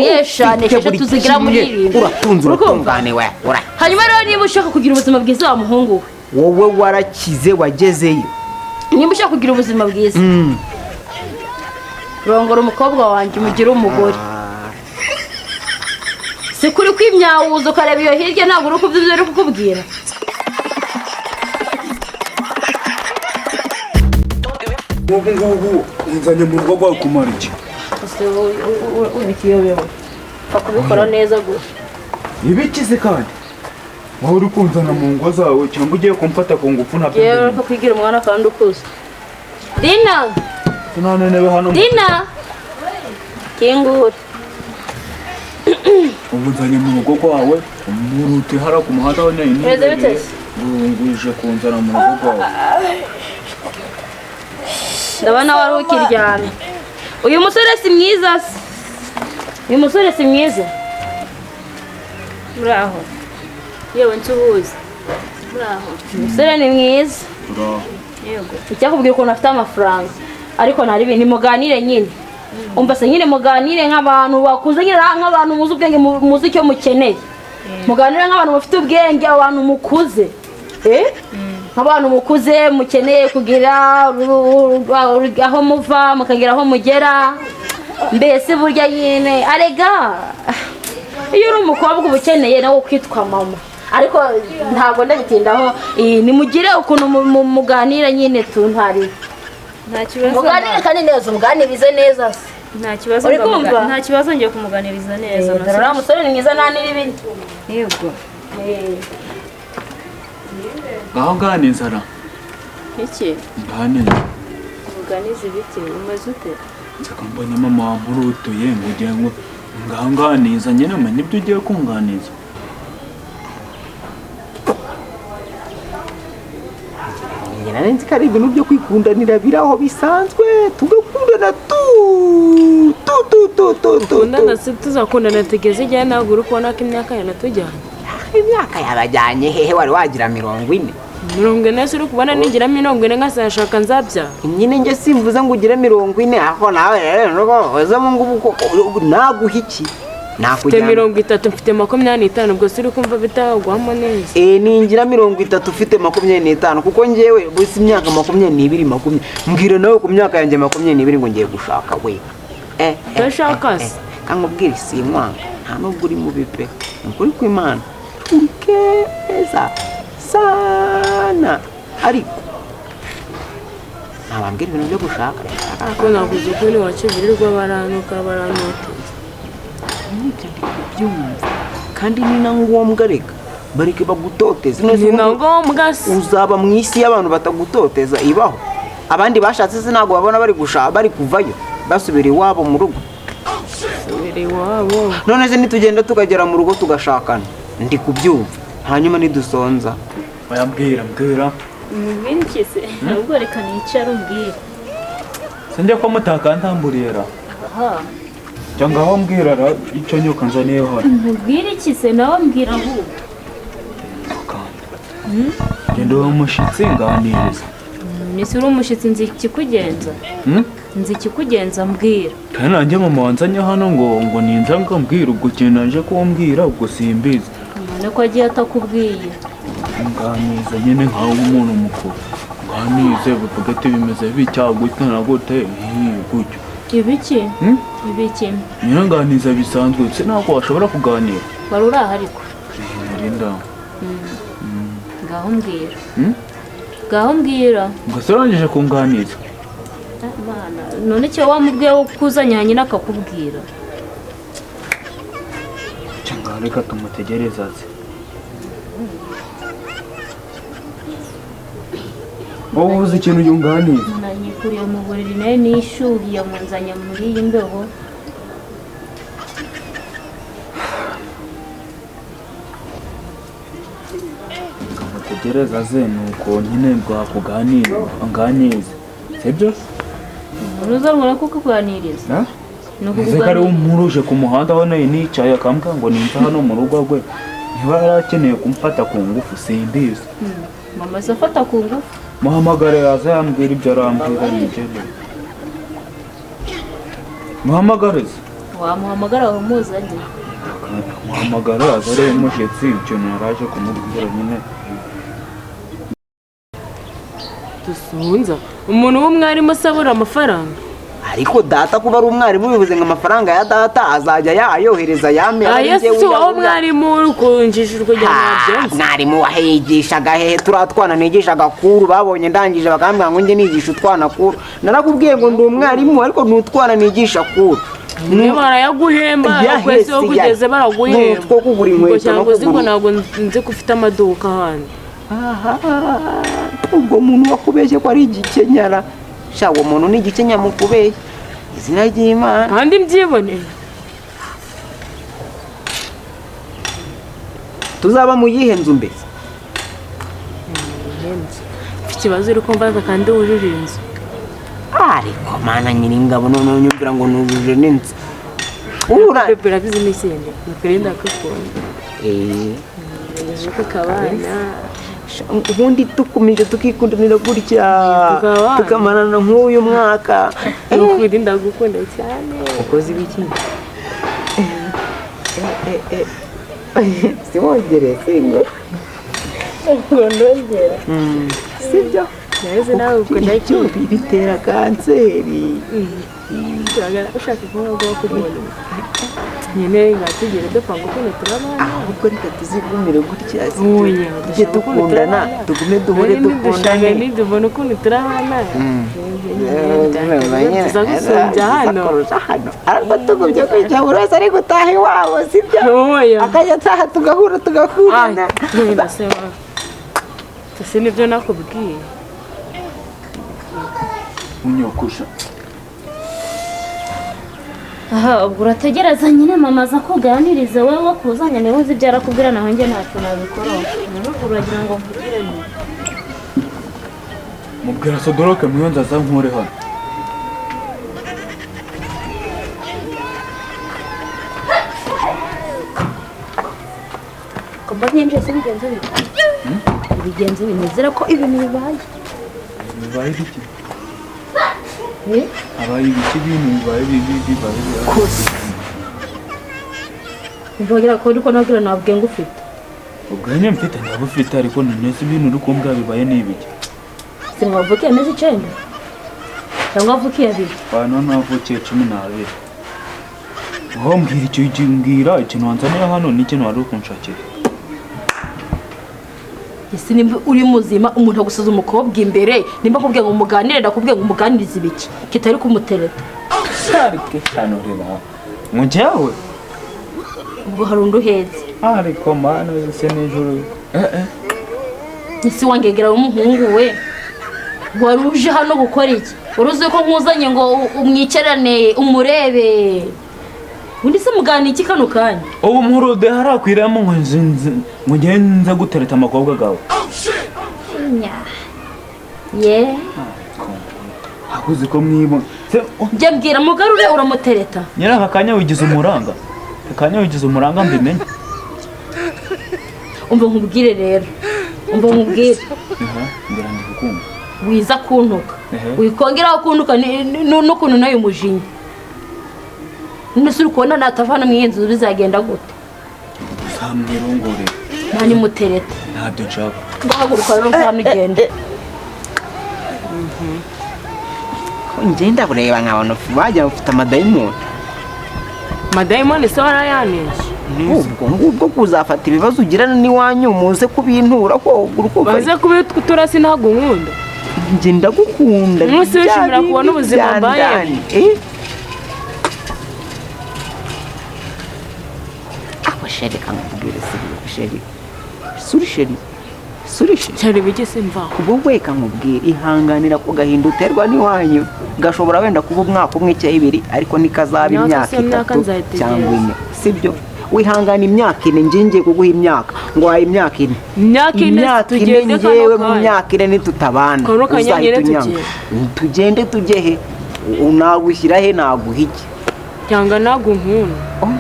Eshanu, esheshatu zigera muri irindwi. Uratunze. Urumva? Uratunganiwe ura. Hanyuma rero, niba ushaka kugira ubuzima bwiza, wa muhungu we, Wowe warakize, wagezeyo. Niba ushaka kugira ubuzima bwiza, rongora umukobwa wanjye, umugire umugore. Si kuri kwimyawuza ukareba iyo hirya, ntabwo uri kubyo uri kukubwira. Ubu ngubu unzanye mu rugo rwawe kumara iki? Ese ubikiyobewe? Pfa kubikora neza gusa. Ibiki se kandi wowe uri kunzana mu ngo zawe, cyangwa ugiye kumfata ku ngufu? Ntabyo. Yewe, uri kwigira umwana kandi ukuze. Dina! Nta ntebe hano. Dina, kingura. Ubu nzanye mu rugo rwawe umuruti hariya ku muhanda wa nari. Bimeze bite se? Nguje kunzana mu rugo rwawe. Ndabona wari ukiryamye. Uyu musore si mwiza se? Uyu musore si mwiza? Muraho, yewe nsuhuze, muraho. Umusore ni mwiza. Uraho. Yego. Icyakubwira ukuntu afite amafaranga, ariko ntari ibintu. Muganire nyine, umva se nyine, muganire nk'abantu bakuze nyine, nk'abantu muzi ubwenge, muzi icyo mukeneye. Muganire nk'abantu bafite ubwenge, abantu mukuze, eh? Nk'abantu mukuze mukeneye kugira aho muva mukagira aho mugera. Mbese burya nyine arega, iyo uri umukobwa uba ukeneye nawe kwitwa mama, ariko ntabwo ndabitindaho. Nimugire ukuntu muganira nyine tuntari. Nta kibazo. Muganire kandi neza, umuganirize neza se. Nta kibazo. Uri kumva? Nta kibazo, ngiye kumuganiriza neza. Dore uriya musore ni mwiza, nta n'ibindi. Yego. Ngaho nganizara. Iki? Nganiza. Muganiza ibiti? Umeze ute? Nzaka mbona mama wampurutuye ngo ugiye ngo ngaho nganiza nyine, umenye ibyo ugiye kunganiza. Njye nari nzi ko ari ibintu byo kwikundanira biri aho bisanzwe, tugakundana tu tu tu tu tu tu. Dukundana se? Tuzakundana tugeze igihe? Ntabwo uri kubona ko imyaka yanatujyanye? Imyaka yabajyanye hehe? Wari wagira 40? 40 se? Uri kubona nigira 40 nkazashaka, nzabyara? Nyine njye simvuze ngo ugire 40, aho nawe rero uzamo ngo ubu koko naguha iki? Mfite Nakujyana. 30, mfite 25, ubwo se uri kumva bitagwamo neza? Ningira 30 ufite 25, kuko njyewe gusa imyaka 22, 20, mbwira nawe, ku myaka yanjye 22 ngo ngiye gushaka we? Udashaka se? Kankubwira, sinkwanga, nta nubwo uri mubi pe, ni ukuri kw'Imana uri keza sana, ariko ntabambwira ibintu byo gushaka. Ko nakuze ukuri iwacu birirwa barantuka, barantoteza. N'ibyo ndi kubyumva, kandi ni na ngombwa, reka bareke bagutoteze. None se Ni na ubundi ngombwa se? Uzaba mu isi y'abantu batagutoteza ibaho? Abandi bashatse se ntabwo babona bari gushaka, bari kuvayo basubira iwabo mu rugo? Subira iwabo. None se nitugenda tukagera mu rugo tugashakana, ndi kubyumva, hanyuma nidusonza? Oya, mbwira, mbwira. Mubwire iki se? Ahubwo reka nicare umbwire. Sinjya ko mutakantamburiye ra. Aha. Cyangwa ngaho mbwira ra icyo nyoka nzaniye hano. Mubwire iki se? Nawe mbwira ahubwo. Kandi genda ube umushyitsi, nganiriza. Nese uri umushyitsi, nzi ikikugenza? Hmm? Nzi ikikugenza, mbwira. Kandi nanjye mama wanzanye hano ngo ninza ngo mbwira, ubwo ikintu naje kumbwira ubwo simbizi. None ko agiye atakubwiye? Nganiza nyine nkawe umuntu mukuru, nganize bivuge ati bimeze bitya, gutya na gute, gutyo. Ibiki? Hmm? Ibiki? Nyine nganiza bisanzwe se, ntabwo washobora kuganira? Wari uri aha ariko? Nari ndaho. Ngaho mbwira. Hmm? Ngaho mbwira. Ngo se urangije kunganiza? Mana, none icyo wamubwiye wo kuzanya nyine akakubwira? Cyangwa reka tumutegereze aze. Wowe uzi ikintu yunganiza? Nanyikuriye mu buriri, nayo nishyuhiye, munzanya muri iyi mbeho. Mutegereze aze, nuko nyine bwakuganira anganize, sibyo? Ntuzabona ko kukuganiriza ni Ese ko ari ukukuganiriza. Umuruje ku muhanda aho nari nicaye, akambwira ngo nimva hano mu rugo rwe, niba yari akeneye kumfata ku ngufu simbizi. Mama se afata ku ngufu? Muhamagare yaza yambwira ibyo arambwira, nigendere. Muhamagare se. Wamuhamagara wamuzanye. Muhamagara azare umushyitsi, ikintu yaraje kumubwira nyine. Dusunza umuntu w'umwarimu asabura amafaranga. Ariko data kuba ari umwarimu bivuze ngo amafaranga ya data azajya yayohereza yame. Aya si wowe mwarimu uri kunjijirwa kugira ngo nabyumve. Mwarimu wahigishaga hehe? Turiya twana nigishaga kuru babonye ndangije bakambwira ngo njye nigisha utwana kuru. Narakubwiye ngo ndi umwarimu, ariko ni utwana nigisha kuru. Niba barayaguhemba Yahe ukwezi wo si kugeze yahe. baraguhemba. Ni utwo kugura inkweto Ubwo no cyangwa uzi ngo kugura- ntabwo nzi ko ufite amaduka ahandi. Aha, ubwo muntu wakubeshye ko ari igikenyara, sha, uwo muntu ni igikenya mu kubeshya, izina ry'Imana. Kandi mbyiboneye. Tuzaba mu yihe nzu mbese? Mfite ikibazo uri kumbaza kandi wujuje inzu. Ariko Mana nyiringabo, noneho nyumvira ngo nujuje n'inzu. Ura Pepe, urabizi n'ikindi ni ukuri ndagukunda. Eh, Ngejeje tukabana. Sha, ubundi tukomeje tukikundanira gutya, Tukabana. tukamarana nk'uyu mwaka. Ni ukuri ndagukunda cyane. Ukoze ibiki? Siwongere singo. Ngo ndongera. Sibyo. Nahise nawe ukunda. Ibyo bitera kanseri. Ushaka kuba wakubona nyine ngatugere dupanga ukuntu turabana. Ahubwo reka tuzigumire gutya, sibyo? Oya, Tujye dushaka ukuntu dukundana, turabana. tugume duhure dukundane. Nidubona ukuntu turabana tuzagusumbya hano. Tuzakurusha hano, ariko tugumye kwica, buri wese ari gutaha iwabo, sibyo? Oya. Akajya ataha tugahura, tugakundana. Ese nibyo nakubwiye? Unyokusha. Aha ubwo urategereza nyine mama aza kuganiriza wowe wakuzanye, niwe uzi ibyo arakubwira, naho njye ntacyo nabikoraho. None ubwo uragira ngo nkugire nte? Mubwira sodoroke mwiyo nzaza nkure hano. Kumva nyinjiye se bigenze bite? Bigenze binezera ko ibintu bibaye. Bibaye ibiki? Abaye ibiki? Ibintu bibaye bibi, bibaye bibi. Mvugira ko ariko nabwira nta bwenge ufite. Ubwenge mfite ndabufite, ariko none se ibintu uri kumbwira bibaye ni ibiki? Sinwavukiye amezi 9 cyangwa wavukiye 2? Ba none navukiye 12. Aho mbwira icyo, mbwira ikintu wanzaniye hano n'ikintu wari uri kunshakira. Ese nimba uri muzima, umuntu agusize umukobwa imbere, nimba akubwiye ngo muganire, ndakubwiye ngo umuganirize ibiki kitari kumutereta? Ariko hano reba ngo njyewe. Ubwo hari undi uhetse. Ariko Mana se n'ijuru, eh eh. Ese wangegera w'umuhungu we, wari uje hano gukora iki? Wari uzi ko nkuzanye ngo umwicarane umurebe, undi se muganira iki kano kanya? Ubu murude harakwiramo ngo ngo njye nza gutereta amakobwa gawe? Nya. Ye. Hakuzi ko mwibona se oh, Njye mbwira mugarure uramutereta. Nyiri aka kanya wigize umuranga, aka kanya wigize umuranga mbimenye. Umva nkubwire rero, umva nkubwire. Aha, mbwira ndi kukumva. Wiza kuntuka, Ehe. wikongeraho kuntuka n'ukuntu nayo umujinya. None se uri kubona natavana mu iyi nzu bizagenda gute? Uzamwirongore. Nta mutereta. Ntabyo nshaka. Ngahaguruka rero hano ugende. Ngenda kureba nkabona bajya bafite amadayimoni. Madayimoni se warayanishe? Ubwo ngubwo kuzafata ibibazo ugirana n'iwanyu muze kubintura ko urukumva. Baze kubitwutura si ntabwo nkunda. Njye ndagukunda. Umunsi wishimira bya kubona bindi ubuzima bya mbayemo. ndani, eh? Ako chéri, kankubwire, suri chéri, suri chéri, suri chéri. Cyari bigeze mvaho. Wowe kankubwire, ihanganira ko gahinda uterwa n'iwanyu gashobora wenda kuba umwaka umwe cyangwa ibiri, ariko ntikazaba Imyaka imyaka si imyaka 3 nzayitegereza. cyangwa 4, sibyo? Wihangana imyaka 4, njye ngiye kuguha imyaka ngo wahe imyaka 4. Imyaka 4. Imyaka 4. Tugende kano Njyewe mu kanya. myaka 4 nitutabana Kano kanya uzahita nyine. unyanga. Tugende tujye he? Nagushyira he? Naguha iki? Cyangwa ntabwo nkunda? Oh.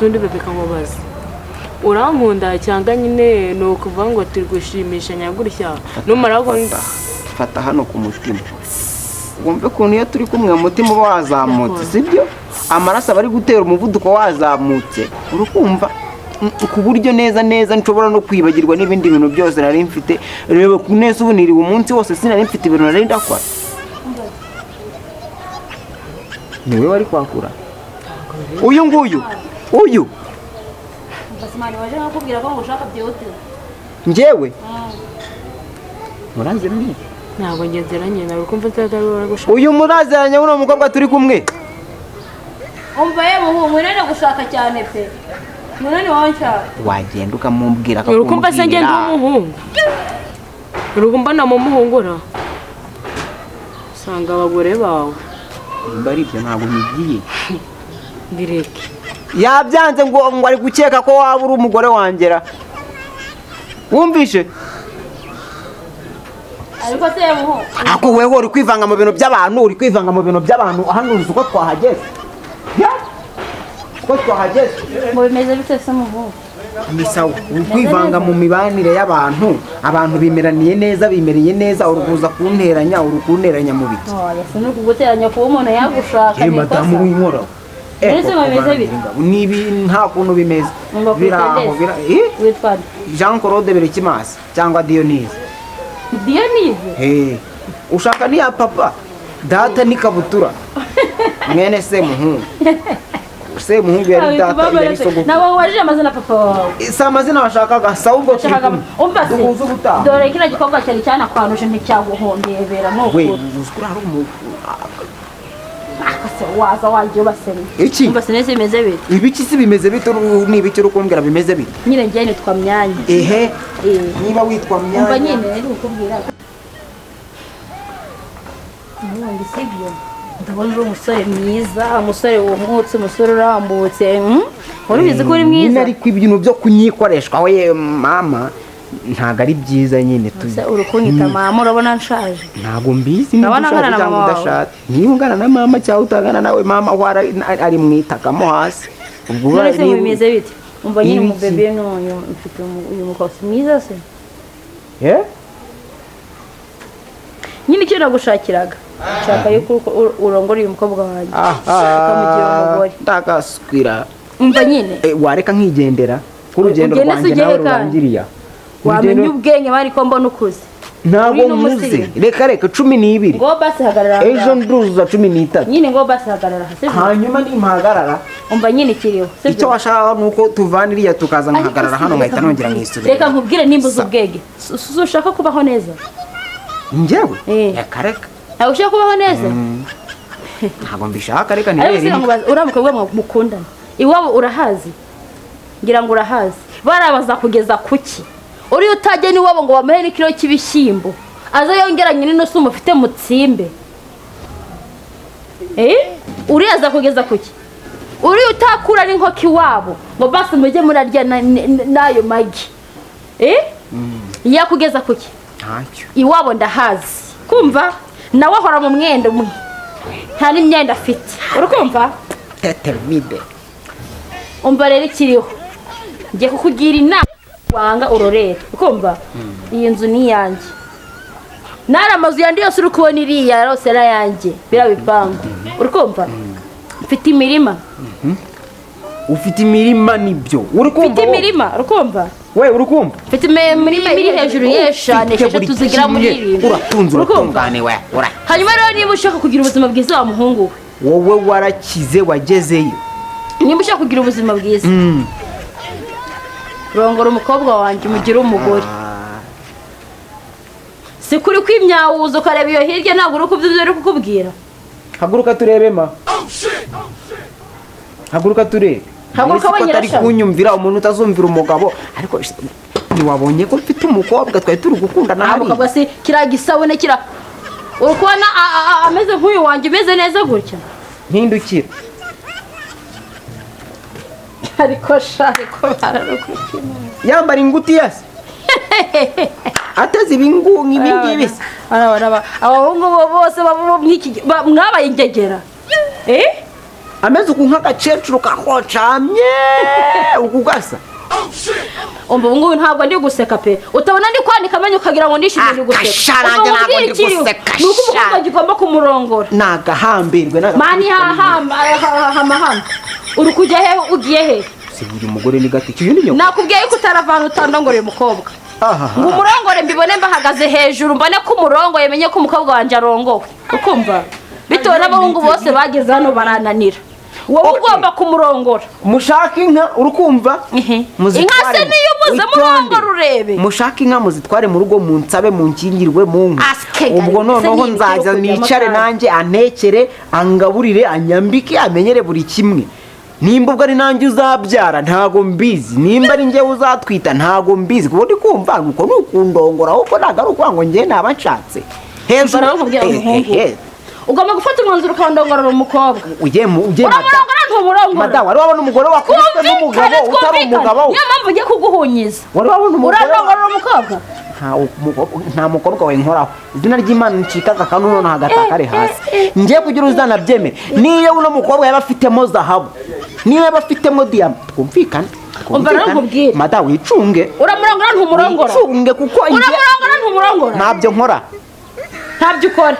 Undi bebe kamubaza, urankunda cyangwa nyine ni ukuvuga ngo turi gushimishanya gutya numara Fata, fata hano ku mutima wumve ukuntu iyo turi kumwe umutima uba wazamutse, sibyo? Amaraso aba ari gutera, umuvuduko wazamutse, urukumva ku buryo neza neza nshobora no kwibagirwa n'ibindi bintu byose nari mfite. Reba ku neza, ubu niriwe umunsi wose sinari mfite ibintu nari ndakora. Ni wowe wari kwakura uyu nguyu uyu. Basimani waje nkakubwira ko ngushaka byihutirwa. Njyewe muraziranye? Ntabwo ngenzeranye nawe, kumva atari wowe gushaka. Uyu muraziranye, uno mukobwa turi kumwe? Umva ye muhu, mwirinde gushaka cyane pe, mwirinde wowe nshaka. Wagenda ukamubwira. Uri kumva se ngenda umuhungu, uri kumva namuhungura usanga abagore bawe. Nimba ari ibyo ntabwo nyigiye. Bireke. Yabyanze ngo ari gukeka ko waba uri umugore wangera, wumvishe? Ariko se muhu. Ariko wewe uri kwivanga mu bintu by'abantu, uri kwivanga mu bintu by'abantu. Hano uzi uko twahageze? Ya? Uko twahageze? Ngo bimeze bite se muhu? Ni sawa. Uri kwivanga mu mibanire y'abantu. Abantu bimeraniye neza, bimereye neza, uri kuza kunteranya, uri kunteranya mu biki? Oya, si nukuguteranya, kuba umuntu yagushaka Eh, ni madamu ikosa. w'inkora. Mbese ngo bimeze bite? Nibi nta kuntu bimeze. Ngo Biraho kwitendeze. bira eh? Witwa nde? Jean Claude Berekimasi cyangwa Dionise. Dionise? Eh, ushaka ni ya papa, data ni Kabutura mwene Semuhungu. Semuhungu yari data, yari sogokuru. Ntabwo wabajije amazina papa wawe. Si amazina washakaga? Sawa, ubwo turi Nashakaga kumwe. umva se. Duhuze ubutaha. Dore kino gikorwa cyari cyanakwanuje, nticyaguhondebera ni We ukuri. uzi ko hari umu Ako se waza wagiye ubasenya. Iki? Umva se neza, bimeze bite? Ibiki si bimeze bite? Ni ibiki uri kumbwira bimeze bite? Nyine njye nitwa Myanya. Ehe. Eh. Niba witwa Umva Myanya. nyine nari kukubwira ubundi sibyo, ndabona uri umusore mwiza, umusore wumutse, umusore urambutse, Urabizi ko uri Nyine mwiza. Ariko ibintu byo kunyikoreshwa we mama ntabwo ari byiza nyine tu. Se uri kunyita mama, urabona nshaje? Ntabwo mbizi niba Ndabona ushaje angana na cyangwa mama wawe. udashaje, niba ungana na mama cyangwa utangana nawe, mama aho ari mu itakamo hasi ubwo None se ngo bimeze bite? Umva nyine, Ibiki? umubebe n'uyu mfite uyu mukobwa si mwiza se? Eh? Nyine icyo nagushakiraga, nshaka yuko urongora uyu mukobwa wanjye ukamugira umugore. Ndagaswira. Umva nyine. Eh, wareka nkigendera ko urugendo Ugende se rwanjye nawe ugere kandi. rurangiriya. Wamenya Urugendo- ubwenge bari ko mbona ukuze. Ntabwo Uri nkuze. n'umusirimu. Reka reka, 12. Ngo basi hagarara aha Ejo ngaha. nduzuza 13. Nyine ngo basi hagarara aha, sibyo? Hanyuma nimpagarara. Umva nyine ikiriho, sibyo? Icyo washaka ni uko tuvana iriya tukaza nkahagarara hano nkahita nongera nkisubira. Reka nkubwire, nimba uzi ubwenge, ushaka kubaho neza. Njyewe? Eh. Reka reka. Ntabwo ushaka kubaho neza? Ntabwo mbishaka, reka Ariko nibere. se nkubaze, uriya mukobwa mukundana iwabo urahazi? Ngira ngo urahazi, barabaza kugeza kuki uriya utajya n'iwabo ngo bamuhe n'ikiro cy'ibishyimbo aze yongeranye n'inusu mufite mutsimbe. Eh, uriya aza kugeza kuki uriya utakura n'inkoko iwabo ngo basi mujye murarya n'ayo magi? Eh, yakugeza kuki? Ntacyo. Iwabo ndahazi, kumva nawe ahora mu mwenda umwe, nta n'imyenda afite, uri kumva? Tetermide. Umva rero ikiriho, ngiye kukugira inama, wanga urorere, ukumva? Iyi nzu ni iyanjye, nari amazu yandi yose uri kubona iriya yose ari ayanjye, biriya bipangu, uri kumva? Mfite imirima. Ufite imirima, nibyo uri kumva? Mfite Wowe? imirima, uri kumva? We, uri kumva? Mfite imirima iri hejuru y'eshanu, Ufite esheshatu buri zigera muri kimwe. irindwi. Uratunze. Uri kumva? Uratunganiwe ura. Hanyuma rero niba ushaka kugira ubuzima bwiza wa muhungu we, Wowe warakize, wagezeyo. Nimba ushaka kugira ubuzima bwiza, rongora umukobwa wanjye umugire umugore. Si kuri kwimyawuza ukareba iyo hirya, ntabwo uri kubyo uri kukubwira. Haguruka turebe ma, haguruka turebe. Haguruka Mbese ko we atari nyirashami. kunyumvira, umuntu utazumvira umugabo. Ariko ntiwabonye ko mfite umukobwa twari turi gukundana Ntabwo hariya? se kiriya gisabune kira uri kubona ameze nk'uyu wanjye umeze neza gutya? Mpindukira. Ariko sha, ariko bararukurikiye. Yambara ingutiya se, ateze ibingu nk'ibi ngibi se? Abahungu bo bose baba mwabaye ingegera, eh. Ameze uku nk'agakecuru kakocamye uku gasa. Umva, ubu ngubu ntabwo ndi guseka pe, utabona ndi kwandika. kwanika amenyo ukagira ngo ndishimye ndi guseka. Akasha, nanjye Ubwo ntabwo nkubwire ndi ikiriho, guseka, ni uko sha. umukobwa wanjye ugomba kumurongora. Nagahambirwe. Mani hahamba hama hano, uri kujya he? Ugiye he? Si uyu mugore ni gati uyu ni nyoko. Nakubwiye yuko utaravana utandongoreye umukobwa Aha. ngo umurongore mbibone mbahagaze hejuru, mbone ko umurongoye, menye ko umukobwa wanjye arongowe. Ukumva bitewe n'abahungu bose bageze hano barananira, wowe Okay. ugomba kumurongora. Mushake inka, urukumva? Ihe. Muzitware Inka se niyo ubuze, Witonde. murongore urebe. Mushake inka muzitware mu rugo, munsabe munkingirwe mu nka. Asike, Ubwo gari, noneho ese ni nzaza ibiti yo kujyamo nicare kandi. nanjye antekere, angaburire, anyambike, amenyere buri kimwe. Nimba ubwo ari nanjye uzabyara ntago mbizi, nimba ari njyewe uzatwita ntago mbizi, kuko ndi kumva uko ni ukundongora, ahubwo ntabwo ari ukuvuga ngo njye naba nshatse hejuru. Barakubwira umuhungu. Ugomba gufata umwanzuro ukandongorera umukobwa. Ugiye mu ugiye Uramurongora ntumurongora? Madamu, wari wabona umugore wakubiswe n'umugabo Twumvikane, utari twumvikane. umugabo we? Niyo mpamvu ugiye kuguhunyiza. Wari wabona umugore Urarongorera umukobwa? Nta mukobwa we nkoraho, izina ry'Imana ncikaga akantu noneho agatakare hasi. Ngiye kugira uzanabyemere, niyo uno mukobwa yaba afitemo zahabu, niyo yaba afitemo diyama, twumvikane. Umva rero nkubwire. Madamu, wicunge. Uramurongora ntumurongora? Wicunge kuko njye Uramurongora ntumurongora? Ntabyo nkora. Ntabyo ukora?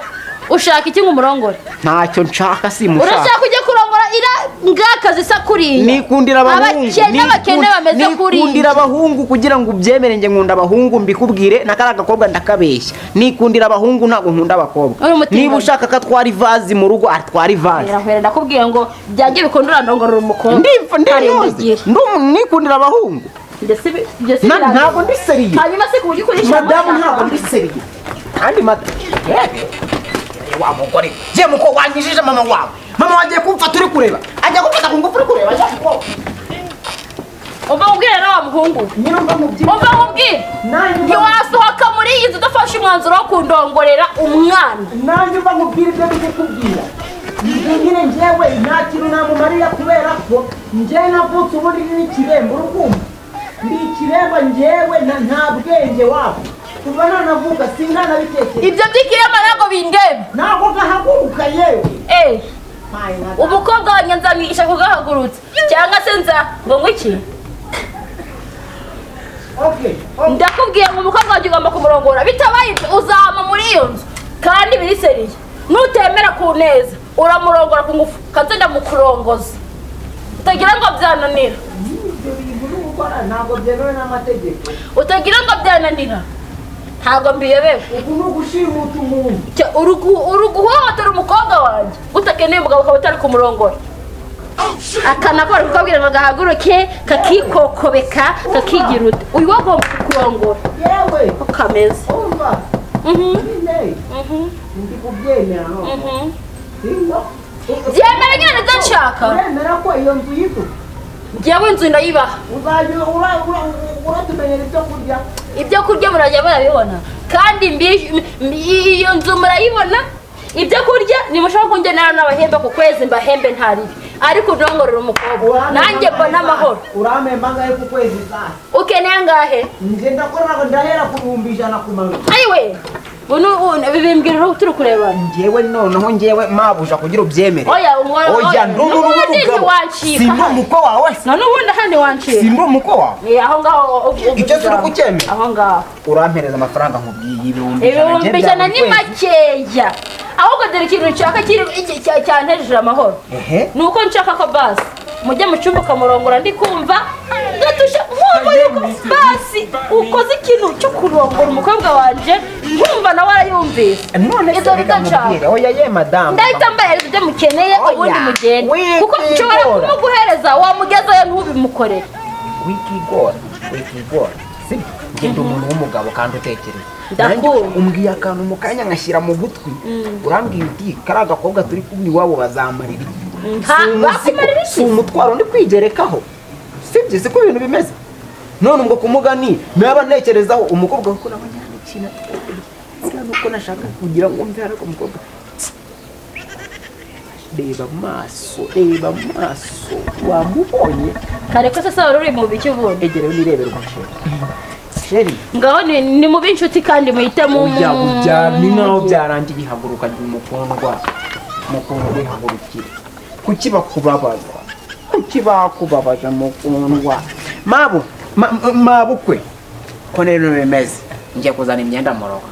Ushaka iki ngo umurongore? Ntacyo nshaka, simushaka. Urashaka ujya kurongora ira ngakazi isa kuriya? Nikundira abahungu. Abakene, abakene bameze Nikundira kuriya. abahungu. Kugira ngo ubyemere, njye nkunda abahungu, mbikubwire na kariya gakobwa ndakabeshya. Nikundira abahungu, ntabwo nkunda abakobwa. Uri umutinganyi. Niba ushaka ko atwara ivazi mu rugo, atwara ivazi. Hera, ndakubwiye ngo byange bikunda urandongorera umukobwa. Ndipfa ndinoze. Karindagira. Nikundira abahungu. Ndetse ibyo si birangiye. Ntabwo ndi sérieux. Hanyuma se ku buryo ukoresha Madamu, ntabwo ndi sérieux kandi madamu wa mugore je muko wanyijije mama wawe, mama wagiye kumfata uri kureba, ajya gufata ku ngufu uri kureba, ajya kuko Umva nkubwire rero wa muhungu we. Nyine umva mubyina. Umva nkubwire. Nanjye Ntiwasohoka muri iyi nzu udafashe umwanzuro wo kundongorera umwana. Nanjye umva nkubwira ibyo ndi kukubwira. Njye nyine njyewe nta kintu namumarira kubera ko njyewe navutse ubundi ndi ikiremba, urukumva? Ndi ikiremba njyewe, nta bwenge wabo kuva nanavuka sinanabitekereza. Ibyo by'ikirema ntabwo bindeba. Ntabwo gahaguruka yewe. Eh, umukobwa wanjye nzamwigisha kugahagurutsa cyangwa se nza ngo ngwiki. Okay. Ndakubwiye ngo umukobwa wanjye ugomba kumurongora, bitabaye ibyo uzama muri iyo nzu kandi biri sérieux. Nutemera ku neza uramurongora ku ngufu, kanze ndamukurongoza utagira ngo byananira. Ibyo bintu uri gukora ntabwo byemewe n'amategeko. Utagira ngo byananira, ntabwo mbiyobewe. Uku ni ugushimuta umuntu. Uri guhohotera umukobwa wanjye utakeneye umugabo ukaba utari kumurongora, akanakora kukabwira ngo gahaguruke kakikokobeka kakigira ute, uyu we agomba kukurongora. Yewe. Uko kameze. Umva. Nyine ndi kubyemera none. Singo. Byemera nyine, nibyo nshaka. Uremera ko iyo nzu yitu Njyewe inzu ndayibaha. Uzajya uratumenyera ibyo kurya. Ibyo kurya murajya murabibona kandi iyo nzu murayibona. Ibyo kurya nimushaka kungenera n'abahembe ku kwezi, mbahembe ntaribi, ariko undongorera umukobwa nanjye mbona amahoro. Urampemba angahe ku kwezi sasa? Ukeneye angahe? Nje ndakora, ndahera ku 100,000 kumanuka. Ayiwe, bunu bibimbwira uri turi kurebana. Njyewe noneho njyewe mabuja kugira ubyemere. Oya, umwana. Oya, ndi umuntu N'ubundi w'umugabo. ntiwancika. Simba umukwe wawe se? None ubundi hano wancika. Simba umukwe wawe? Ni aho ngaho Icyo turi kucyemera. Aho ngaho. Urampereza amafaranga nkubwiye, 100,000. 100,000 ni makeya. Ahubwo dore ikintu nshaka kiri cyantejeje amahoro. Ehe. Ni uko nshaka ko basi mujye mu cyumba ukamurongora, ndi kumva ndatusha nkumva yuko basi ukoze ikintu cyo kurongora umukobwa wanjye, nkumva nawe arayumvise. None se Ibyo reka nibyo nshaka. nkubwire. Oya ye madamu. Ndahita mbahereza ibyo mukeneye. Oya, Ubundi mugende, kuko wikigora. nshobora kumuguhereza wamugezayo ntubimukorere. Wikigora, wikigora, sibyo? Njye ndi umuntu w'umugabo kandi utekereza. Ndakumva. Nanjye umbwiye akantu mu kanya ngashyira mu gutwi. Urambwiye uti kariya gakobwa turi kumwe iwabo bazamarira iki? Si umuzigo, Bakumarira iki? si umutwaro ndi kwigerekaho, sibyo? Siko ibintu bimeze. None ubwo kumugani naba ntekerezaho umukobwa, kuko nabonye hano ikintu buriya nuko nashaka kugira ngo mve, ariko umukobwa, reba amaso, reba amaso, wamubonye? Kare ko se wari uri mu biki ubundi? Egerewe nireberwa chérie, chérie. Ngaho ni mube inshuti kandi muhite mu Ujya ujya ni nkaho byarangiye. Ihaguruka mukundwa, mukundwa, ihagurukire. Kuki bakubabaza? Kuki bakubabaza, mukundwa? Mabu mabukwe, ko rero bimeze. Ngiye kuzana imyenda mu rugo.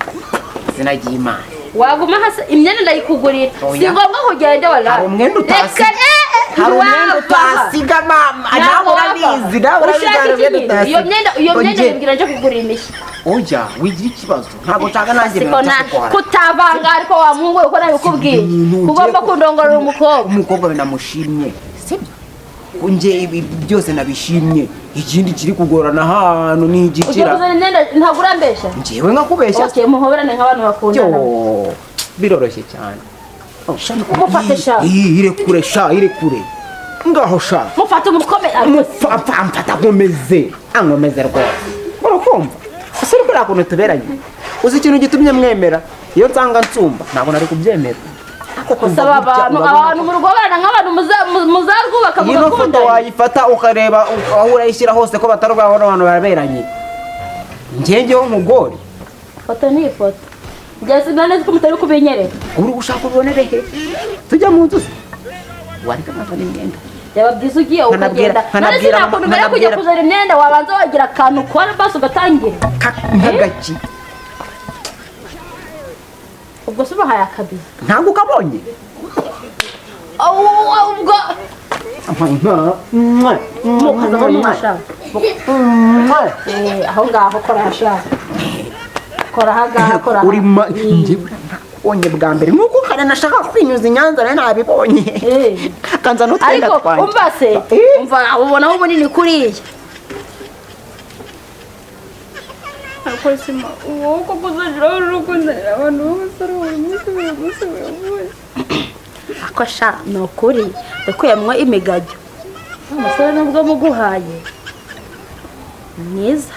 Izina ry'Imana. Waguma hasi, imyenda ndayikugurira. Oya. Si ngombwa kugenda wala. Hari umwenda utasiga. Reka, Hari umwenda ntiwavaha. utasiga mama. Nawe Ntabwo urabizi, wavaha. nawe urabizi Ushaka hari iki umwenda nyine? utasiga. Iyo myenda Oye. bibwira nje kugurira imishya. Oya, wigira ikibazo. Ntabwo nshaka nanjye Siko ibintu na byo kugora. kutavanga, ariko wa muhungu we, uko nabikubwiye. Ibintu ugiye Ugomba kundongorera umukobwa. Umukobwa we namushimye. Sibyo? Ko nje ibi byose nabishimye. Ikindi kiri kugorana hano ni Ugiye igikira. kuzana imyenda, ntabwo urambeshya. Njyewe nkakubeshya. Okay, muhoberane nk'abantu bakundana. Yo, biroroshye cyane. Mufate sha. Ih, irekure sha, irekure. Ngaho sha. Mufate umukome. Mupfa mfata nkomeze. Ankomeze rwose. Urakumva? Ese uri kuriya kuntu tuberanye? Uzi ikintu gitumye mwemera? Iyo nsanga nsumba ntabwo nari kubyemera. Ariko kuva Saba gutya, abantu urabona abantu murugoberana nk'abantu muzarwubaka Iyi no foto mugakundana. wayifata ukareba aho urayishyira hose ko batari bwabona abantu baraberanye. Njyewe nkugore. Foto ni ifoto. Njye sinari ko mutari kubinyereka. Uri gushaka ubibonere he? Tujya mu nzu se? Wareka nkazana imyenda. Byaba byiza ugiye ukagenda. None sinakuntu mbere yo kujya kuzana imyenda wabanza wagira akantu ukora basi ugatangira. Nk'agaki. Ubwo se ubahaye akabizi. Ntabwo ukabonye? Ubwo mukaza mwashaka. Aho ngaho kora hashaka. Kora aha ngaha, kora aha. Uri ma njye nakubonye bwa mbere nkuko kare nashaka kwinyuza i Nyanza nari nabibonye. Kanza n'utwenda Ariko twanjye. umva se, umva ubonaho ubunini kuriya. Ariko sima uwo koko uzageraho uri kunzanira abantu b'abasore buri munsi, buri munsi, buri munsi. Ako sha, ni ukuri ndakuyemwo imigajyo. Umusore nubwo muguhaye ni mwiza.